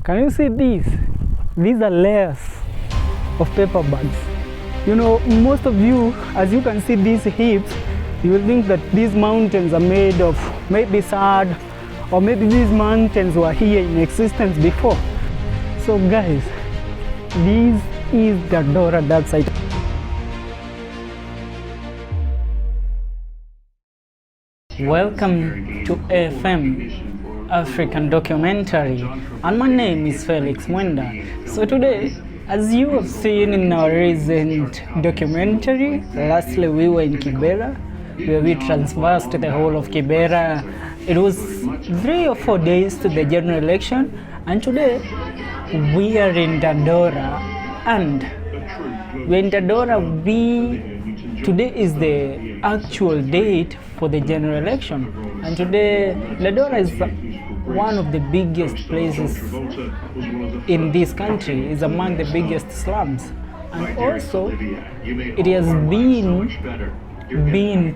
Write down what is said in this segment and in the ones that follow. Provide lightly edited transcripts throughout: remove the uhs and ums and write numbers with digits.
Can you see these? These are layers of paper bags. You know, most of you, as you can see these heaps, you will think that these mountains are made of maybe sand, or maybe these mountains were here in existence before. So guys, this is Dandora Dumpsite. Welcome to AFM African Documentary, and my name is Felix Mwenda. So today, as you have seen in our recent documentary, lastly we were in Kibera, where we traversed the whole of Kibera. It was 3 or 4 days to the general election, and today we are in Dandora, and we're in Dandora. Today is the actual date for the general election, and today Dandora is one of the biggest places in this country, is among the biggest slums, and also it has been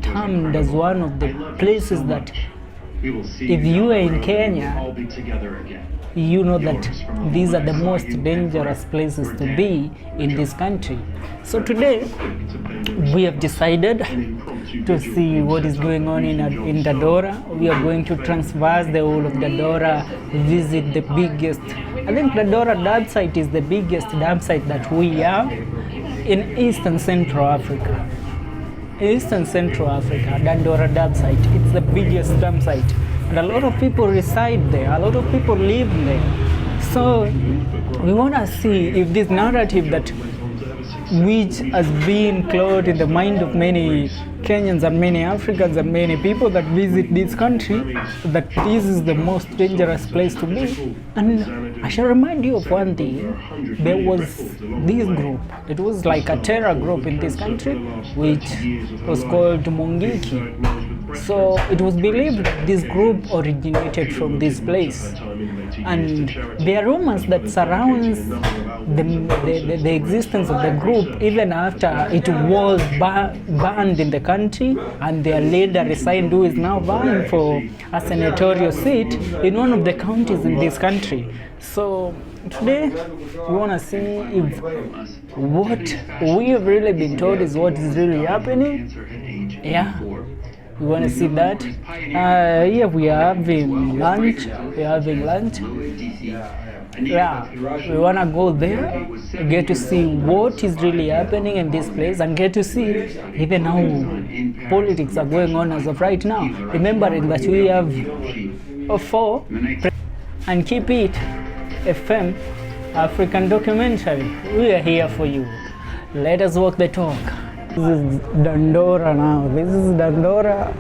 termed as one of the places that if you are in Kenya, you know that these are the most dangerous places to be in this country. So today we have decided to see what is going on in Dandora. We are going to traverse the whole of Dandora, visit the biggest, I think Dandora Dumpsite is the biggest dump site that we have in Eastern Central Africa. Eastern Central Africa, Dandora Dumpsite. It's the biggest dump site, and a lot of people reside there, a lot of people live there. So we want to see if this narrative that which has been clouded in the mind of many Kenyans and many Africans and many people that visit this country, that this is the most dangerous place to be. And I shall remind you of one thing. There was this group, it was like a terror group in this country, which was called Mungiki. So it was believed this group originated from this place, and there are rumors that surrounds the existence of the group even after it was banned in the country, and their leader resigned, who is now vying for a senatorial seat in one of the counties in this country. So today we want to see if what we have really been told is what is really happening. Yeah, we want to see that. Here we are having lunch. We are having lunch. Yeah, we want to go there, get to see what is really happening in this place, and get to see even how politics are going on as of right now. Remembering that we have 4 and keep it FM African Documentary. We are here for you. Let us walk the talk. This is Dandora now. This is Dandora.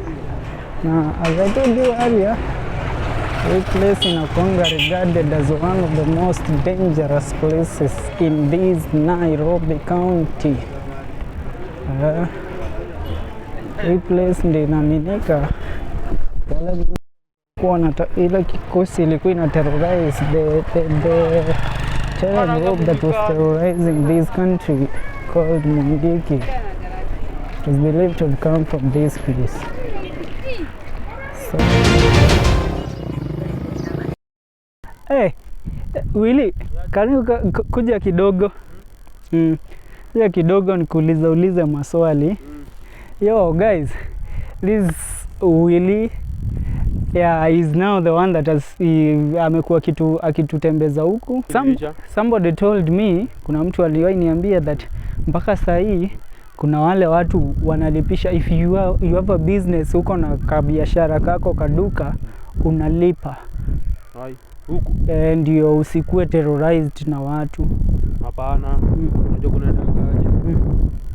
Now, as I told you earlier, this place in Akonga regarded as one of the most dangerous places in this Nairobi County. Hii place ndio inaaminika wale kuwa na ile kikosi ilikuwa ina terrorize the terror group that was terrorizing this country called Mungiki. It was believed to have come from this place. So, hey, Willy, karibu kuja kidogo. Kuja kidogo nikuulize ulize maswali. Yo guys, this Willy, yeah, he's now the one that has amekuwa akitutembeza huku. Somebody told me, kuna mtu aliwahi niambia that mpaka saa hii kuna wale watu wanalipisha, if you have a business huko na kabiashara kako kaduka, unalipa. Hai, huku Ndio usikuwe terrorized na watu. Hapana. Unajua kuna ndagaje?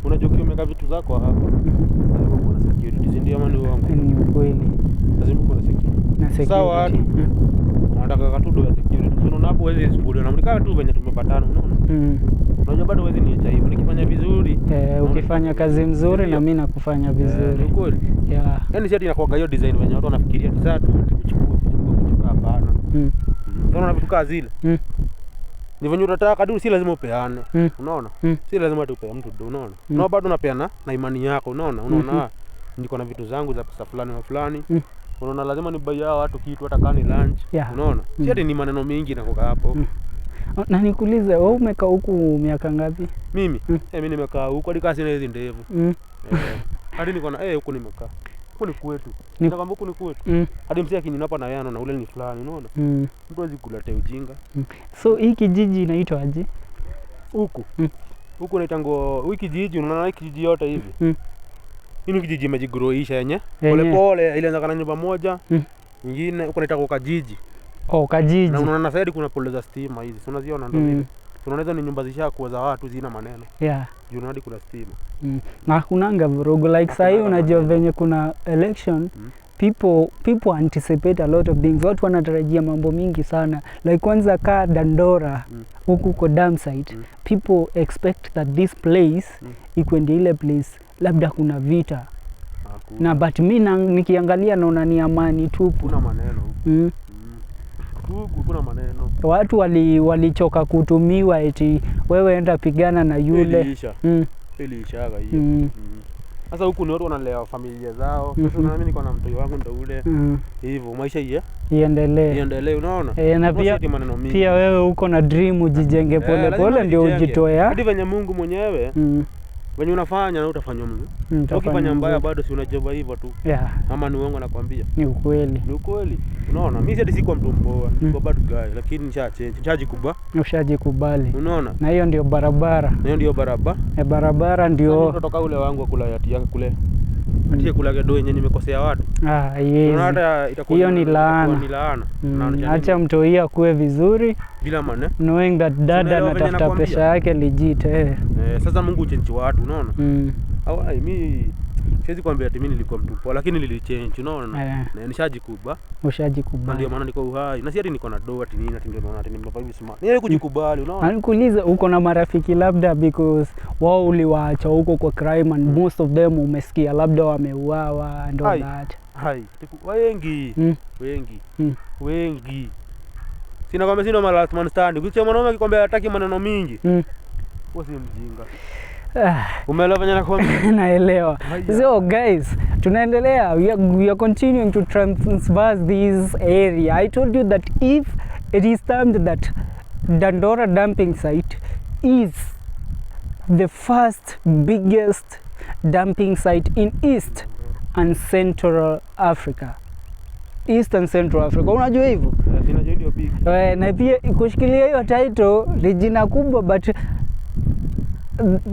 Unajua ukiweka vitu zako hapa, lazima kuwe na security, si ndio? Ama ni uongo? Ni ukweli. Lazima kuwe na security. Na security. Sawa, watu wanataka tu do ya security. So unaona hapo huwezi sumbuliwa na mlikaa tu venye tumepatana, unaona? Unajua bado huwezi niacha hivyo nikifanya vizuri. Ukifanya kazi mzuri na mimi nakufanya vizuri. Kweli. Yeah. Yaani si ati inakuwa hiyo design venye watu wanafikiria ati sasa tu kuchukua kuchukua, hapana. Unaona vitu kama zile. Ni venye unataka tu, si lazima upeane. Unaona? Si lazima tupe mtu do, unaona? Na bado unapeana na imani yako, unaona? Unaona? Niko na vitu zangu za pesa fulani na fulani. Unaona lazima ni buy hao watu kitu hata kama ni lunch. Yeah. Unaona? Si ati ni maneno mingi na kukaa hapo. Na nikuulize, wewe umekaa huku miaka ngapi? Mimi? Mimi nimekaa huku hadi kasi na hizi ndevu. Hadi niko na huku nimekaa. Huku ni kwetu. Nakwambia huku ni kwetu. Hadi msee akiniona hapa na yeye anaona ule ni fulani, unaona? Mtu hawezi kuletea ujinga. So hii kijiji inaitwa aje? Huku. Huku inaitangwa hii kijiji, unaona hii kijiji yote hivi. Hii ni kijiji imejigroisha yenye. Pole pole ilianza kana nyumba moja. Nyingine huko inaitwa Kajiji. Oh, Kajiji. Na unaona side kuna pole za stima hizi. Si unaziona ndio hivi. Unaona hizo ni nyumba zishakuwa za watu zina maneno. Yeah. Juu hadi kuna stima. Na kunanga vurugu like sasa hivi unajua venye kuna election. People anticipate a lot of things. Watu wanatarajia mambo mingi sana. Like kwanza ka Dandora huku kwa dam site. People expect that this place ikuwe ile place labda kuna vita. Na but mimi nikiangalia naona ni amani tupu. Kuna maneno huku. Kuna maneno. Watu walichoka kutumiwa eti wewe enda pigana na yule. Iliishaga hiyo. Sasa huku ni watu wanalea familia zao. Sasa mimi niko na mtoto wangu ndo ule. Hivyo maisha iendelee. Iendelee, unaona? Na pia wewe uko na dream ujijenge pole pole ndio ujitoe. Hadi venye Mungu mwenyewe. Venye unafanya na utafanywa Mungu. Ukifanya mbaya bado si unajua hivyo tu. Yeah. Ama ni uongo nakwambia. Ni ukweli. Ni ukweli. Unaona? Mimi si sikuwa mtu mpoa, nilikuwa bad guy, lakini nisha change, nishajikubali. Ushajikubali. Unaona? Na hiyo ndio barabara. Na hiyo ndio barabara. Barabara ndio. Kutoka ule wangu kula yati yake kule. Atie kula gedo yenyewe nimekosea watu. Ah, yes. Hiyo ni laana. Ni laana. Acha mtoi akue vizuri. Bila maana. Knowing that dada anatafuta pesa yake legit. Sasa Mungu change watu, unaona? Au mimi siwezi kuambia ati mimi nilikuwa mtu poa, lakini nilichange, unaona? Na nishajikubali. Ushajikubali. Ndio maana niko uhai. Na si ati niko na doa ati nini ati ndio naona ati nimevaa hivi smart. Ni kujikubali, unaona? Nikuulize, uko na marafiki labda because wao uliwaacha huko kwa crime and most of them umesikia labda wameuawa and all that. Hai, wengi. Wengi. Wengi. Sina kwamba sina last man standing. Ukicha mwanaume akikwambia hataki maneno mingi. Wewe si mjinga. Umeelewa venye nakwambia? Naelewa. So guys, tunaendelea. We are continuing to transverse this area. I told you that if it is termed that Dandora dumping site is the first biggest dumping site in East and Central Africa. East and Central Africa. Unajua hivyo? Sinajua ndio big. Na pia kushikilia hiyo title ni jina kubwa, but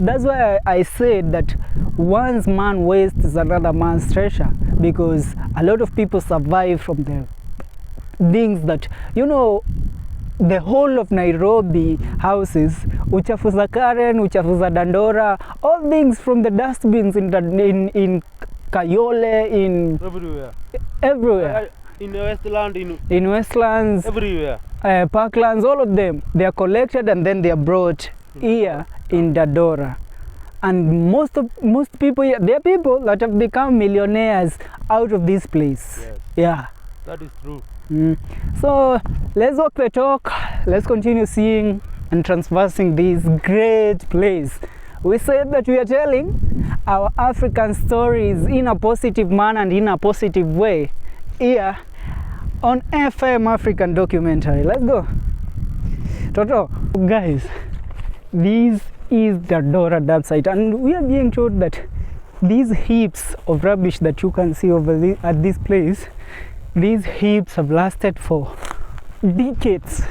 that's why I said that one's man wastes another man's treasure, because a lot of people survive from the things that, you know, the whole of Nairobi houses, uchafu za Karen, uchafu za Dandora, all things from the dustbins in Kayole, in everywhere. Everywhere. In Westland, in Westlands, everywhere. Parklands, all of them, they are collected and then they are brought here in Dandora. And most people here, there are people that have become millionaires out of this place. Yes. Yeah. That is true. So let's walk the talk. Let's continue seeing and transversing this great place. We said that we are telling our African stories in a positive manner and in a positive way here on FM African Documentary. Let's go. Toto, guys, this is the Dandora dump site, and we are being told that these heaps of rubbish that you can see over at this place, these heaps have lasted for decades.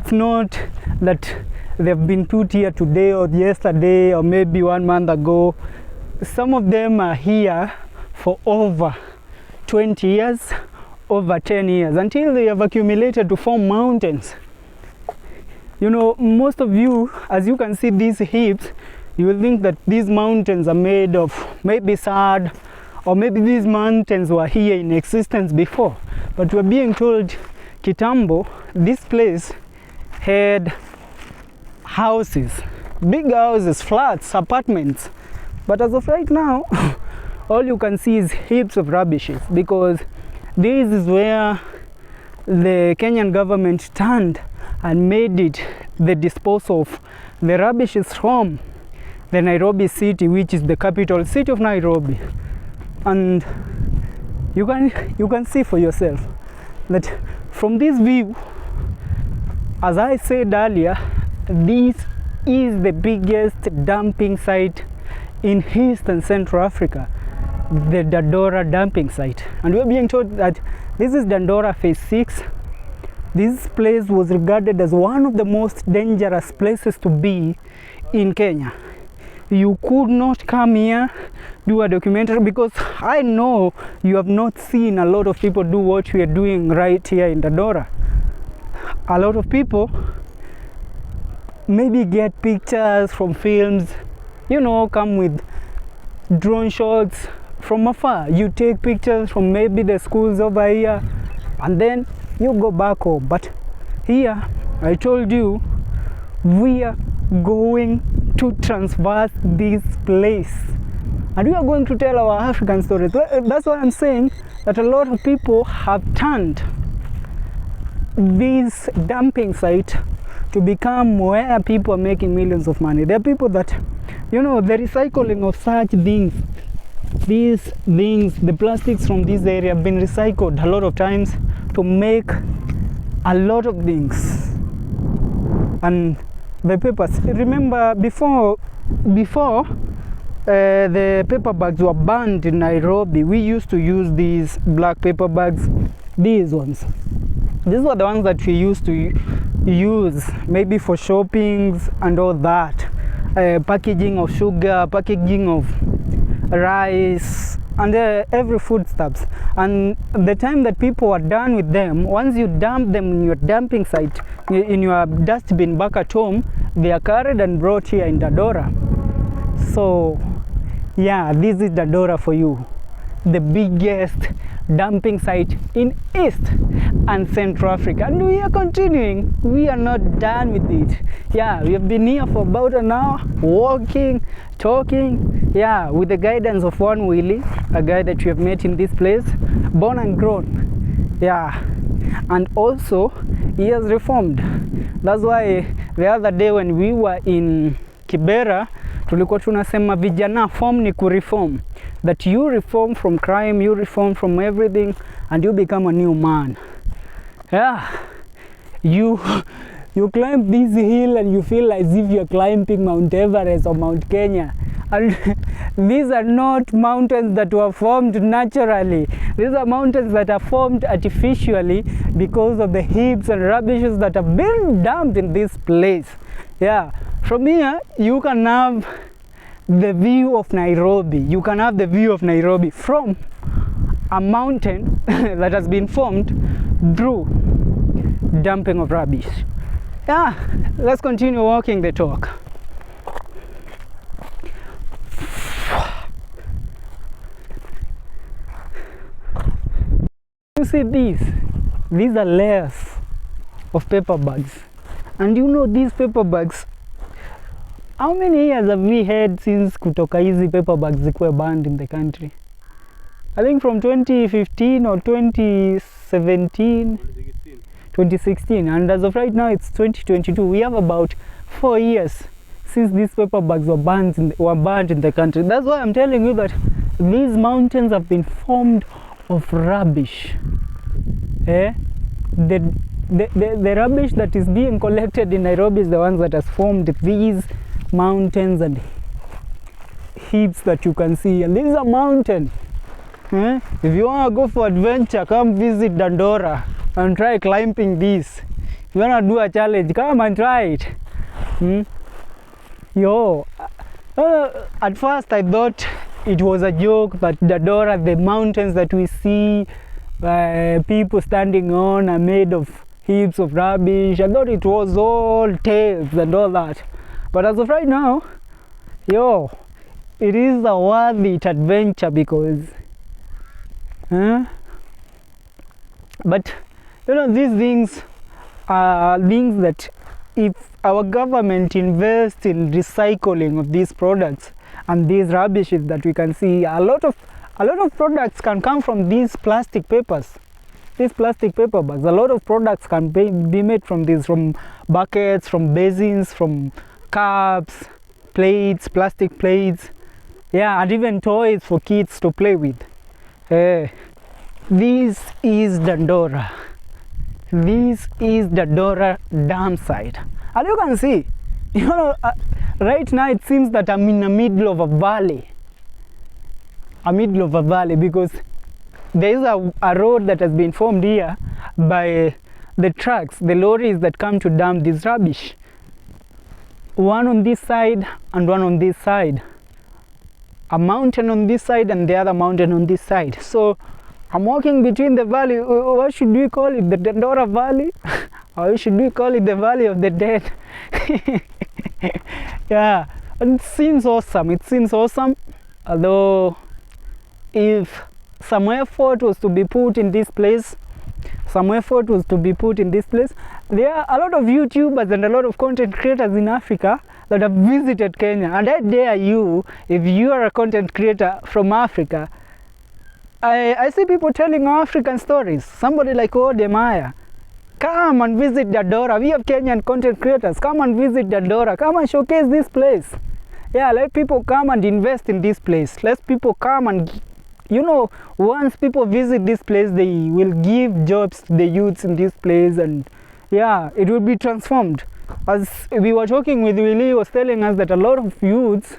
It's not that they've been put here today or yesterday or maybe 1 month ago. Some of them are here for over 20 years, over 10 years, until they have accumulated to form mountains. You know, most of you, as you can see these heaps, you will think that these mountains are made of maybe sand, or maybe these mountains were here in existence before. But we're being told Kitambo, this place had houses, big houses, flats, apartments. But as of right now, all you can see is heaps of rubbishes, because this is where the Kenyan government turned and made it the disposal of the rubbishes from the Nairobi city, which is the capital city of Nairobi. And you can see for yourself that from this view, As I said earlier, this is the biggest dumping site in East and Central Africa, the Dandora dumping site. And we're being told that this is Dandora Phase 6. This place was regarded as one of the most dangerous places to be in Kenya. You could not come here, do a documentary, because I know you have not seen a lot of people do what we are doing right here in Dandora. A lot of people maybe get pictures from films, you know, come with drone shots from afar. You take pictures from maybe the schools over here, and then you go back home. But here, I told you, we are going to traverse this place, and we are going to tell our African stories. That's why I'm saying that a lot of people have turned this dumping site to become where people are making millions of money. There are people that, you know, the recycling of such things, these things, the plastics from this area have been recycled a lot of times to make a lot of things. And the papers, remember before the paper bags were banned in Nairobi, we used to use these black paper bags, these ones. These were the ones that we used to use maybe for shoppings and all that, packaging of sugar, packaging of rice, and every foodstuffs. And the time that people were done with them, once you dump them in your dumping site, in your dustbin back at home, they are carried and brought here in Dandora. So yeah, this is Dandora for you, the biggest dumping site in East and Central Africa. And we are continuing, we are not done with it. Yeah, we have been here for about an hour, walking, talking, yeah, with the guidance of one Willie, a guy that we have met in this place, born and grown. Yeah, and also he has reformed. That's why the other day when we were in Kibera, tulikuwa tunasema vijana, form ni kureform, that you reform from crime, you reform from everything, and you become a new man. Yeah, you climb this hill and you feel as if you're climbing Mount Everest or Mount Kenya. And these are not mountains that were formed naturally. These are mountains that are formed artificially because of the heaps and rubbishes that have been dumped in this place. Yeah, from here you can have the view of Nairobi. You can have the view of Nairobi from a mountain that has been formed through dumping of rubbish. Yeah, let's continue walking the talk. You see these? These are layers of paper bags. And you know these paper bags, how many years have we had since kutoka hizi paper bags zikuwe banned in the country? I think from 2015 or 2017, 2016, and as of right now it's 2022. We have about 4 years since these paper bags were banned in the country. That's why I'm telling you that these mountains have been formed of rubbish. Eh? The rubbish that is being collected in Nairobi is the ones that has formed these mountains and heaps that you can see. And this is a mountain. Eh? If you want to go for adventure, come visit Dandora and try climbing this. If you want to do a challenge, come and try it. Hmm? Yo, at first I thought it was a joke, but Dandora, the mountains that we see people standing on are made of heaps of rubbish. I thought it was all tales and all that. But as of right now, yo, it is a worth it adventure because, but you know, these things are things that if our government invests in recycling of these products and these rubbishes that we can see, a lot of products can come from these plastic papers, these plastic paper bags. A lot of products can be made from these, from buckets, from basins, from cups, plates, plastic plates, yeah, and even toys for kids to play with. This is Dandora. This is the Dandora Dumpsite. And you can see, you know, right now it seems that I'm in the middle of a valley. A middle of a valley, because there is a road that has been formed here by the trucks, the lorries that come to dump this rubbish. One on this side and one on this side. A mountain on this side and the other mountain on this side. So I'm walking between the valley. What should we call it? The Dandora Valley? Or should we call it the Valley of the Dead? Yeah, it seems awesome. It seems awesome. Although if some effort was to be put in this place, some effort was to be put in this place. There are a lot of YouTubers and a lot of content creators in Africa that have visited Kenya. And I dare you, if you are a content creator from Africa, I see people telling African stories. Somebody like Wode Maya, come and visit Dandora. We have Kenyan content creators. Come and visit Dandora. Come and showcase this place. Yeah, let people come and invest in this place. Let people come and, you know, once people visit this place, they will give jobs to the youths in this place, and yeah, it will be transformed. As we were talking with Willie, he was telling us that a lot of youths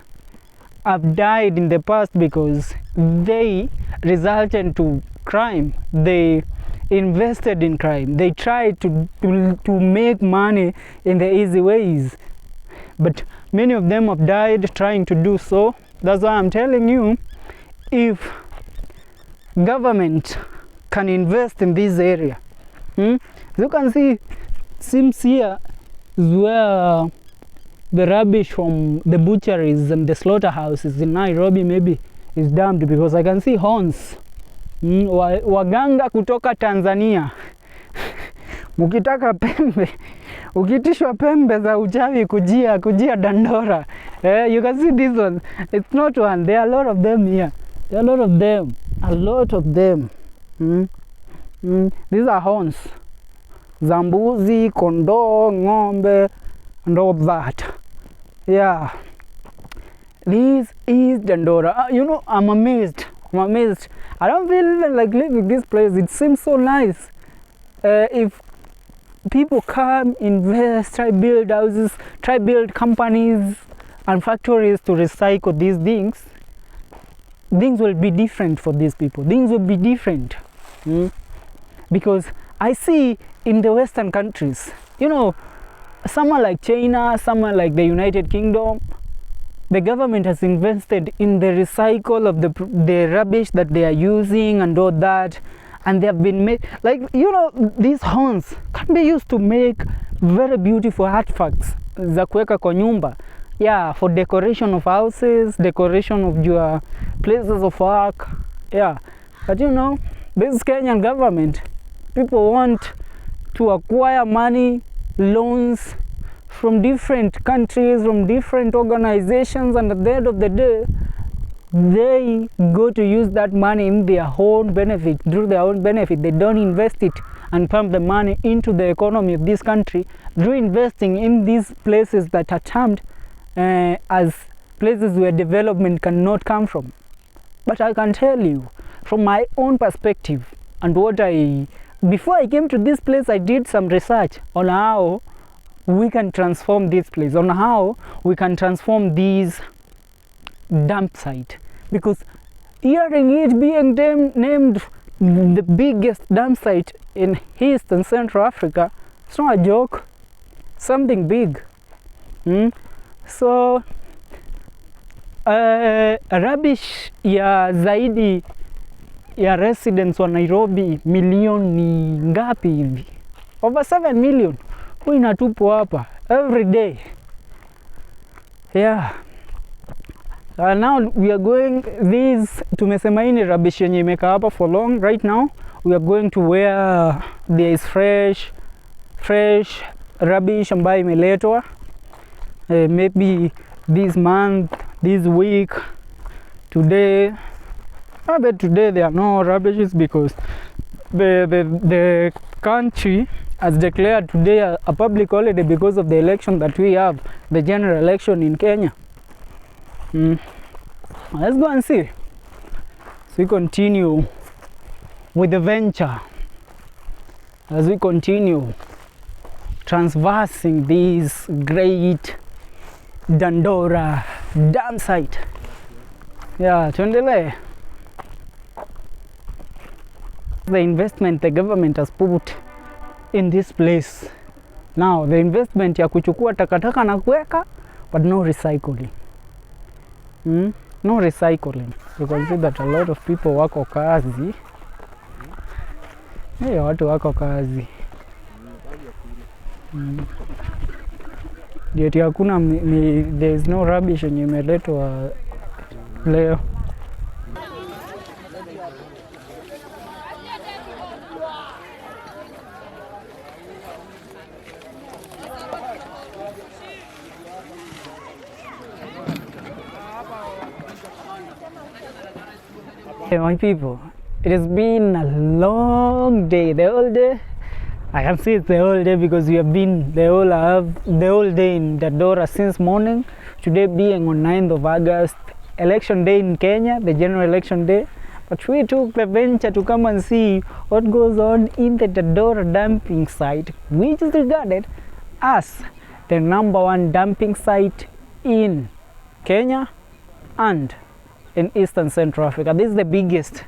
have died in the past because they resulted to crime. They invested in crime. They tried to make money in the easy ways, but many of them have died trying to do so. That's why I'm telling you, if government can invest in this area, You can see, seems here is where the rubbish from the butcheries and the slaughterhouses in Nairobi maybe is dumped, because I can see horns. Waganga kutoka Tanzania. Mukitaka pembe, ukitishwa pembe za uchawi kujia Dandora. You can see this one. It's not one. There are a lot of them here. There are a lot of them. A lot of them. These are horns. Za mbuzi, kondoo, ng'ombe, and all that. Yeah. This is Dandora. You know, I'm amazed. I'm amazed. I don't feel even like leaving this place. It seems so nice. If people come, invest, try build houses, try build companies and factories to recycle these things, things will be different for these people. Things will be different. Because I see in the Western countries, you know, somewhere like China, somewhere like the United Kingdom, the government has invested in the recycle of the rubbish that they are using and all that, and they have been made, like, you know, these horns can be used to make very beautiful artifacts za kuweka kwa nyumba. Yeah, for decoration of houses, decoration of your places of work. Yeah, but you know, this Kenyan government, people want to acquire money, loans from different countries, from different organizations, and at the end of the day, they go to use that money in their own benefit, through their own benefit. They don't invest it and pump the money into the economy of this country through investing in these places that are termed as places where development cannot come from. But I can tell you from my own perspective, and before I came to this place, I did some research on how we can transform this place, on how we can transform these dump site. Because hearing it being named the biggest dump site in East and Central Africa, it's not a joke, something big. So rubbish ya zaidi ya residents wa Nairobi milioni ngapi hivi, over 7 million, huwa inatupwa hapa every day. Yeah. Now we are going, this tumesema hii ni rubbish yenye imekaa hapa for long. Right now we are going to where there is fresh rubbish ambayo imeletwa, maybe this month, this week, today. I bet today there are no rubbishes because the country has declared today a public holiday because of the election that we have, the general election in Kenya. Let's go and see. So we continue with the venture. As we continue traversing this great Dandora dam site. Yeah, tuendelee. The investment the government has put in this place. Now, the investment ya kuchukua takataka na kuweka, but no recycling. No recycling. You can see that a lot of people wako kazi. Hey, watu wako kazi. Ndio ati hakuna there is no rubbish yenye imeletwa leo. Hey, my people, it has been a long day. The whole day, I can say it's the whole day because we have been the whole day in Dandora since morning. Today being on 9th of August, election day in Kenya, the general election day. But we took the venture to come and see what goes on in the Dandora dumping site, which is regarded as the #1 dumping site in Kenya and in Eastern Central Africa. This is the biggest.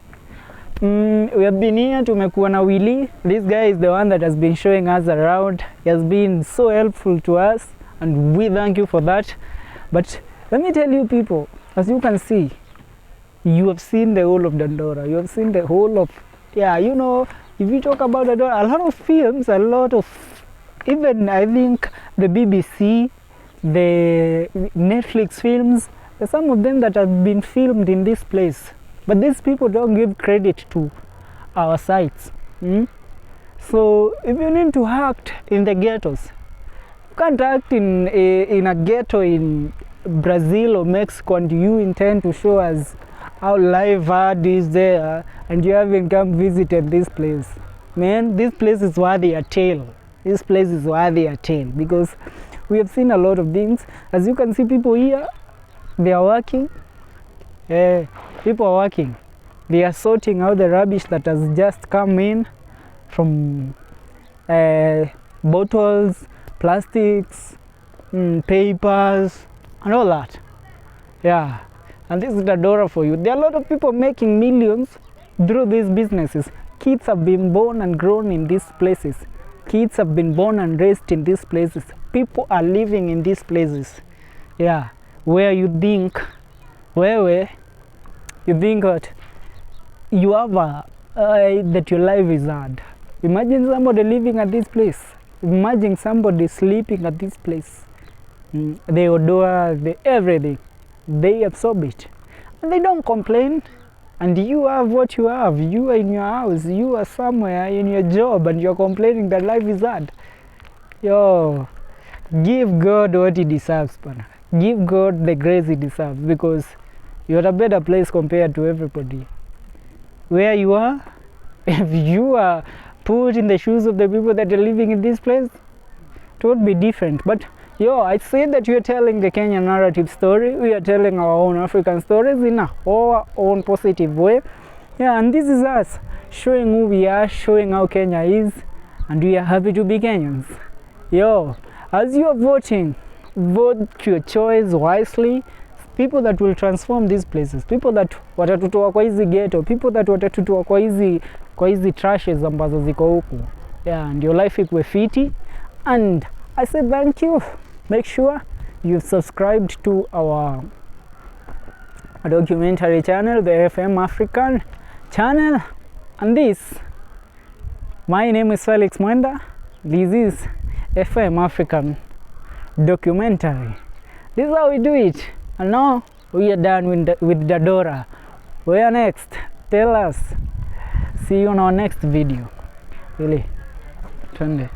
We have been here, tumekuwa na Willy. This guy is the one that has been showing us around. He has been so helpful to us and we thank you for that. But let me tell you people, as you can see, you have seen the whole of Dandora. You have seen the whole of, yeah, you know, if you talk about Dandora, a lot of films, a lot of, even I think the BBC, the Netflix films, there's some of them that have been filmed in this place. But these people don't give credit to our sites. So if you need to act in the ghettos, you can't act in a ghetto in Brazil or Mexico and you intend to show us how life hard is there and you haven't come visited this place. Man, this place is worthy a tale. This place is worthy a tale because we have seen a lot of things. As you can see, people here, they are working. People are working. They are sorting out the rubbish that has just come in from bottles, plastics, papers, and all that. Yeah, and this is Dandora for you. There are a lot of people making millions through these businesses. Kids have been born and grown in these places. Kids have been born and raised in these places. People are living in these places. Yeah, where you think, wewe, you think that you have a, that your life is hard. Imagine somebody living at this place. Imagine somebody sleeping at this place. The odor, the everything, they absorb it. And they don't complain. And you have what you have. You are in your house, you are somewhere in your job, and you're complaining that life is hard. Yo, give God what he deserves, bana. Give God the grace he deserves, because you're at a better place compared to everybody. Where you are, if you are put in the shoes of the people that are living in this place, it would be different. But yo, I say that we are telling the Kenyan narrative story. We are telling our own African stories in our own positive way. Yeah, and this is us showing who we are, showing how Kenya is, and we are happy to be Kenyans. Yo, as you are voting, vote your choice wisely. People that will transform these places, people that watatutoa kwa hizi ghetto, people that watatutoa kwa hizi trashes ambazo ziko huku. Yeah, and your life ikuwe fiti. And I say thank you. Make sure you've subscribed to our documentary channel, the FM African channel. And this, my name is Felix Mwenda. This is FM African documentary. This is how we do it. And now we are done with Dandora. Where next? Tell us. See you on our next video. Really, twende.